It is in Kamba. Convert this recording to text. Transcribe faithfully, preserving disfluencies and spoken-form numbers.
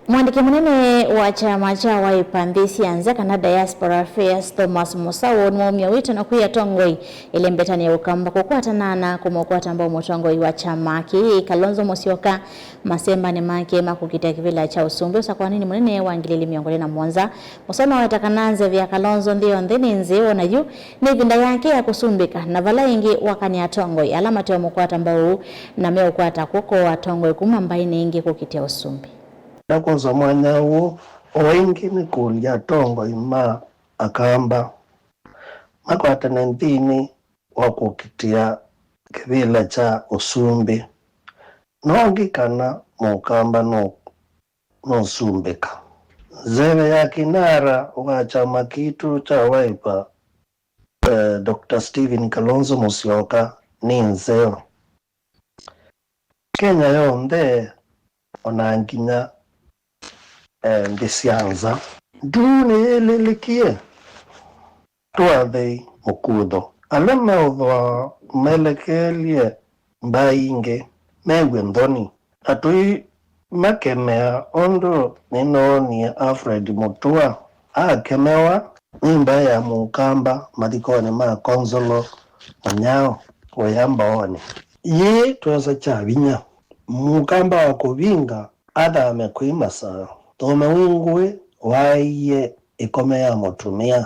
Mwandĩki mũnene wa kyama kya Wiper nthĩ sya nza kana Diaspora Affairs, Thomas Mũsaũ, nĩwaumya wĩto na kwĩ atongoi ĩlembetanĩ ya Ũkamba kũkwatana na kũmũkwata mbau mũtongoi wa kyama kĩĩ, Kalonzo Musyoka, masembanĩ make ma kũkitĩa kĩvĩla kya ũsumbĩ ũsakũanĩnĩ mũnene wa ngili ili mĩongo ĩlĩ na mũonza. Mũsaũ nĩwaweta kana nzeve ya Kalonzo nthĩ yonthe nĩ nzeo, na yu nĩ ĩvinda yake ya kũsumbĩka, na vala ĩngĩ wakany'a atongoi ala mateũmũkwata mbau na meũkwata kw'oko atongoi kuma mbaĩnĩ ingĩ kũkitĩa ũsumbĩ. Ndakwosa mwanya ũũ o ĩngĩ nĩkũlya atongoi ma Akamba makwatane nthĩnĩ wa kũkitĩa kĩvĩla kya ũsumbĩ. Nongi kana Mũkamba nũ- nũsumbĩka. Nzeve ya kinara wa kyama kitũ kya Wiper, eh, Doctor Stephen Kalonzo Musyoka nĩ nzeo. Kenya yonthe, o na nginya, eh, nthĩ sya nza. Nduu nĩyĩlĩlĩkie twathei mũkutho. Ala meũthwa melekelye mbaĩ ingĩ mew'e nthoni. Na tũimakemea ũndũ nĩnoonie Alfred Mutua akemewa nĩ mbaĩ ya Mũkamba mathikonĩ ma Konzolo Mũnyao ũya Mbaonĩ. Yĩĩ twesa kya vinya Mũkamba wa kũvinga athame kwĩ Masaa. Thome wĩ ngũĩ waaie ĩkome ya mũtumĩa.